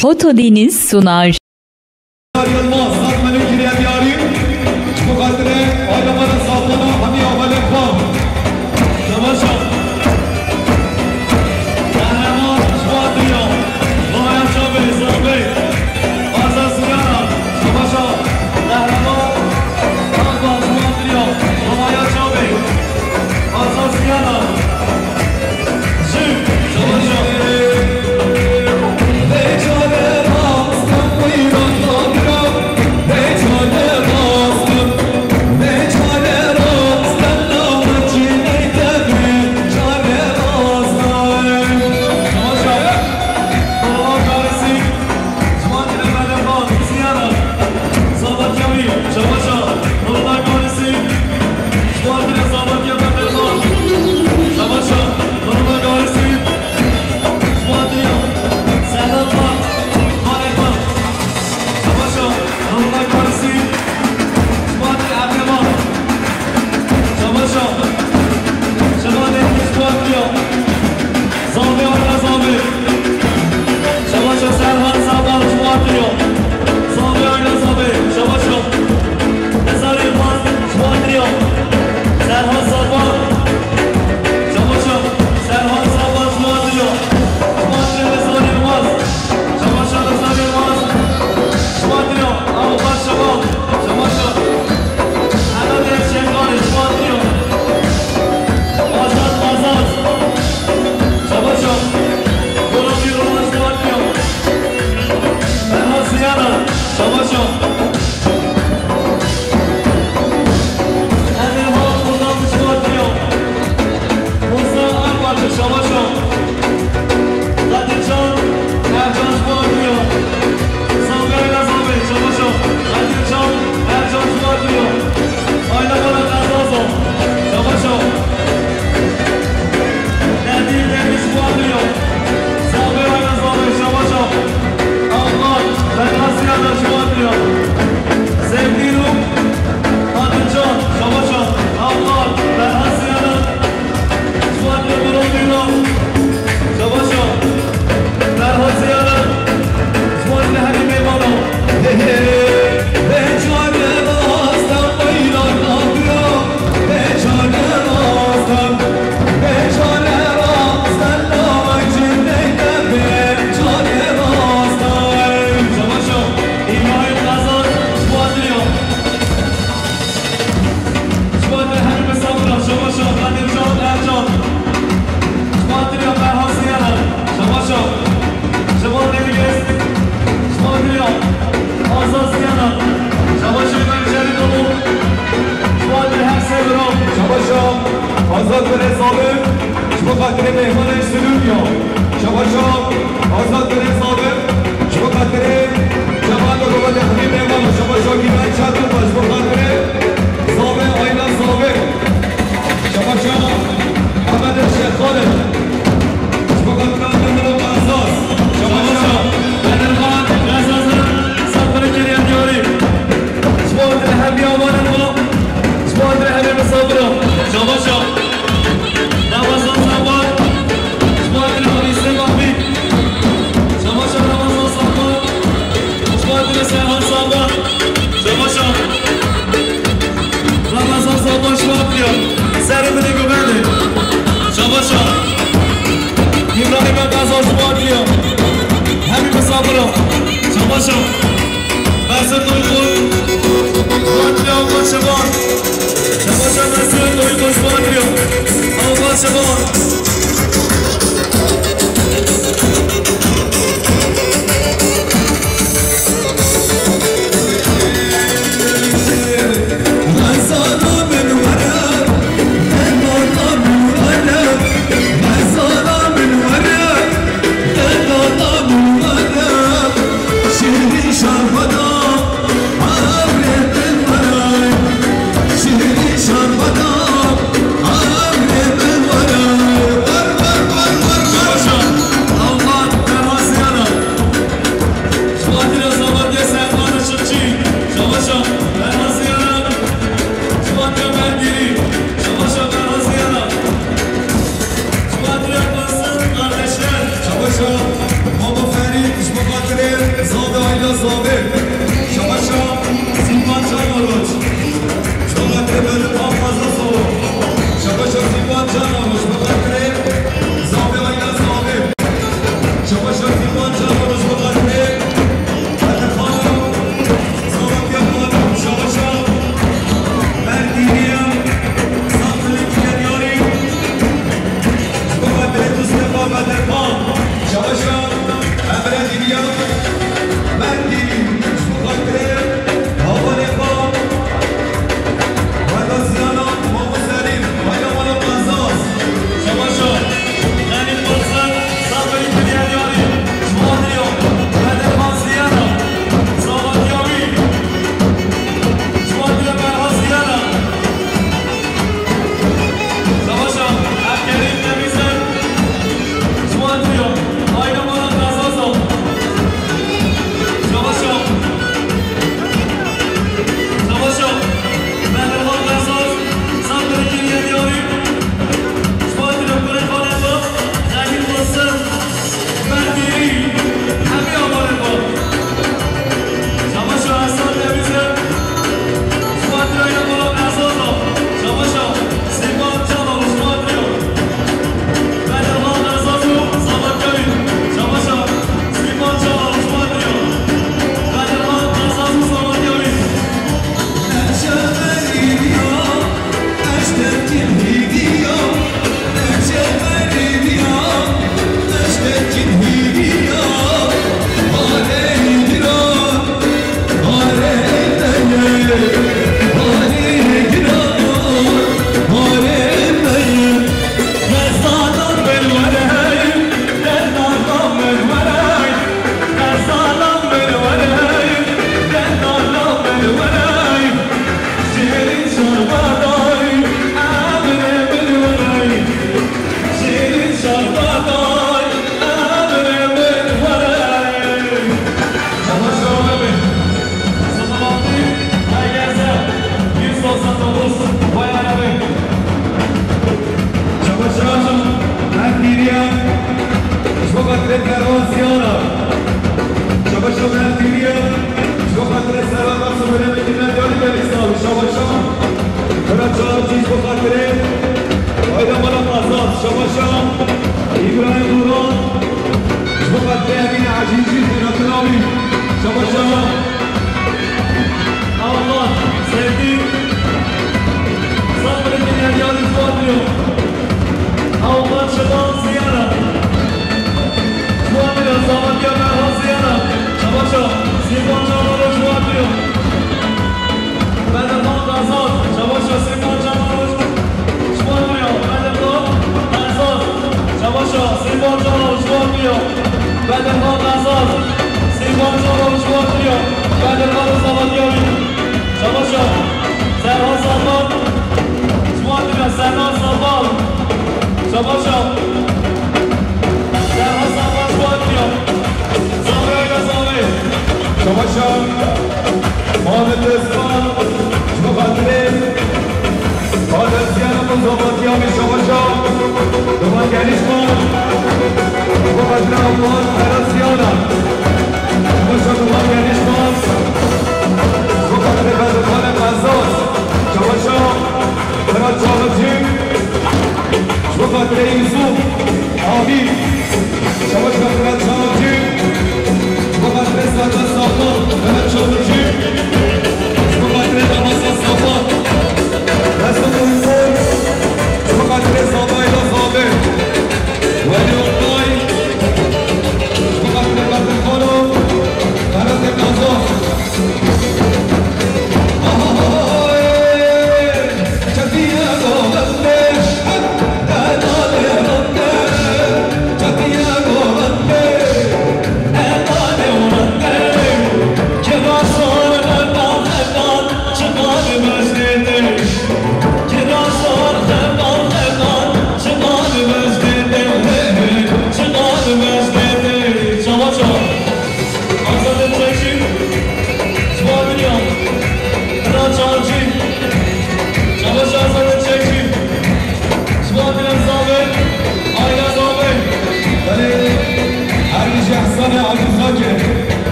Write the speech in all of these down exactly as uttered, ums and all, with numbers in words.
Foto Deniz sunar. Yılmaz, Satmen'in giriye diyarı. Bu kadre, ayrı bana saflama, hani amelek var. Yavaşça. Kahraman Şuatriya, Maya Çabe, Zombe, Azaziyana, Şabaşa, Kahraman, Kahraman Şuatriya, Maya Çabe, Azaziyana, Jim, Şabaşa. Azad Bire Zalim, ji bo xatirê mêhmanên Silûniya. Şabaşa Azad Bire Zalim, ji bo xatirê cemaeta Gola Dehmî Mêvan, şabaşa Gîlan Çatirba, ji bo xatirê Zave Ayna Zave. Şabaşa Ehmed Şêx Xalid, ji bo xatirê Adil Melo Qezaz. Şabaşa Adil Xan Qezaz, safirê Kerem Diyarî. Ji bo xatirê hemî awanên xwe, ji bo xatirê hemî misafiran. Şabaşa. Ramazan Saban, ji bo Abî Sê Mahmî. Şabaşa Ramazan Saban, ji bo Serhan Saban. Şabaşa Ramazan Saban, ji bo Abî. Serê min ê guvende. Şabaşa Îbrahîm Gaza, ji bo Abî. Hemî misafiran. Şabaşa. Mesut Uygun, Fatih Alpaşaban. Savaşa Mesut Uygun, Fatih Alpaşaban. Şabaşa Baba Ferîd, ji bo xatirê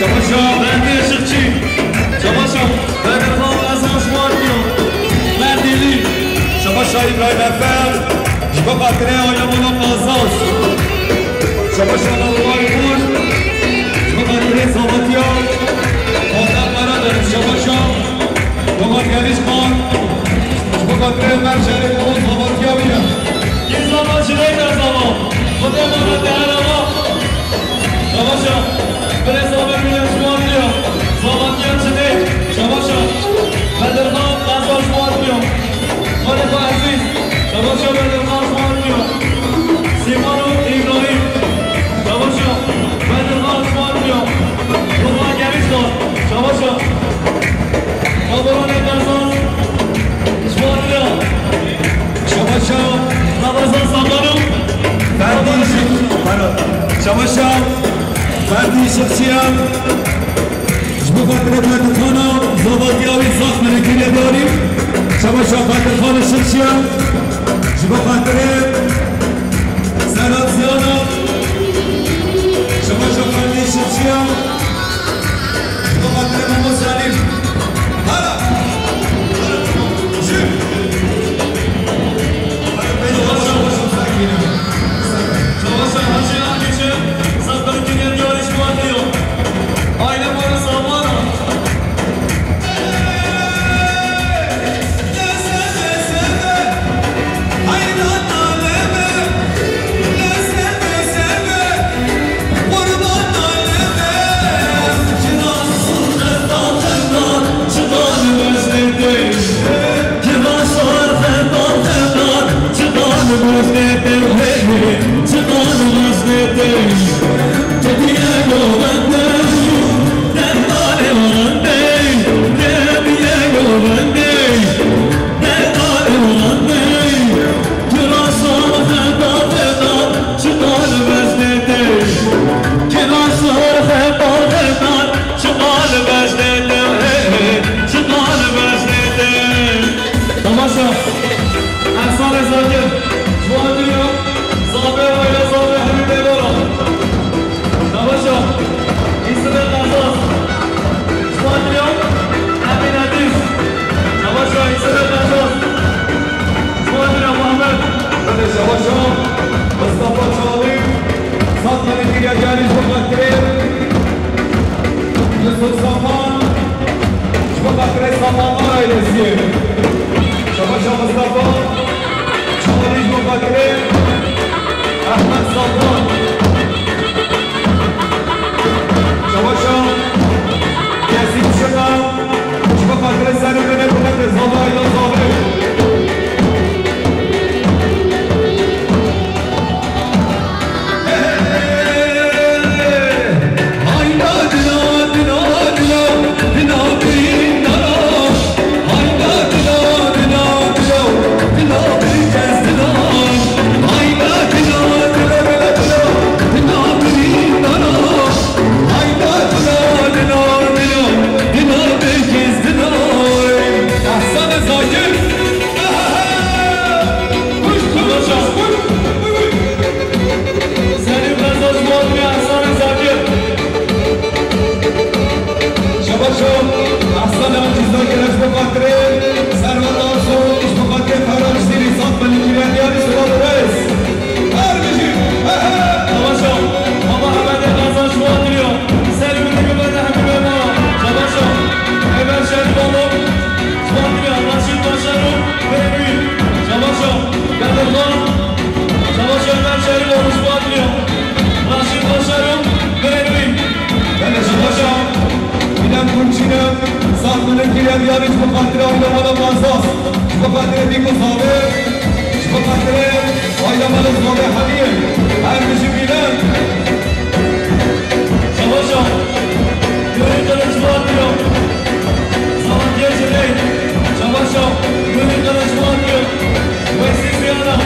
Şabaşa Berdî Işıkçı. Şabaşa Bedirhan Ezan ji wan diya. Berdîlî. Şabaşa İbrahim Efer. Ji bo xatirê Aylemana Qazaz. Şabaşa Nalway Xur. Ji bo xatirê Zavatiya. Xwata Karadeniz. Şabaşa Dogan Geliş Xan. Ji bo xatirê Ömer Şerîf û Zavatiya bîne. Kî zava ji neyne zava. Xwedê mane te her ama. Şabaşa. Birê Zabir bîne ji wan diya. Zavatiya çi ne? Şabaşa. Bedirhan Qazaz ji wan diya. Xalê xwe ezîz. Şabaşa Bedirhan ji wan diya. Sîman û Îbrahîm. Şabaşa. Bedirhan ji wan diya. Dogan Geliş Xan. Şabaşa. Kaburanê Qazaz. Ji wan diya. Şabaşa Ramazan Samanım. Ferdî Işık. Pardon. Şabaşa Ferdî Işıkçıya. Ji bo xatirê Bedirxana Zavatiya wî sax min kiriye diyarî. Şabaşa Bedirxan Işıkçıya. Ji bo xatirê Serhat Ziyana. Şabaşa Ferdî Işıkçıya. Ji bo xatirê Memo Salîm. Hala! Jim! Hala, peyni başa başa sakin. Şabaşa Hacı Akıcı, Sakar Kinyen Yarış Kuatliyo. Aile Boru Sabana. Temaşa. Ehsanê Zakir. Ji wan diya. Zabe, Ayla Zabe, Hemî Bêgora. Şabaşa. Îsibê Qezaz. Ji wan diya. Emîn Edîz. Şabaşa, Îsibê Qezaz. Ji wan diya Mehmet. Belê şabaşa. Mustafa Çalî. Sat Melî kiriye diyarî ji bo xatirê Yusuf Sapan. Ji bo xatirê Sapanlar ailesiyê. Şabaşa Mustafa. Çalî ji bo xatirê Ehmed Sapan. Şabaşa Kesî Çika. Ji bo xatirê serê min ê bi xatirê Zava Ayla Zava. Şabaşo, Ehsan Cîzakir ji bo xatirê Serwet Arso, ji bo xatirê Ferhat Şirî, sat bin li kiriye diyarî ji bo Reis. Her bijî, he he! Şabaşo, Baba Hemedê Qazan ji bo xatirê. Ser min dike bene hemî bema. Şabaşo, Eber Şerîf oğlum, ji bo xatirê Raşîd Başar û Berwî. Şabaşo, Bedirxan. Şabaşo, Eber Şerîf oğlum, ji bo xatirê. Raşîd Başar û Berwî. Belê şabaşa. Bîlem Gulçîne, sat min kiriye diyarî ji bo xatirê Aylemana Qazaz. Ji bo xatirê Bîk û Zavê. Ji bo xatirê Aylemana Zavê hemiyê. Her bijî Bîlem. Şabaşa. Nurî Kılıç Fatih. Zaman geçirey. Şabaşa. Nurî Kılıç Fatih. Weysî Ziyana.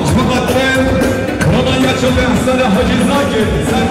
Ji bo xatirê Rana ya Çepê Ehsenê Hacî Zakir, ser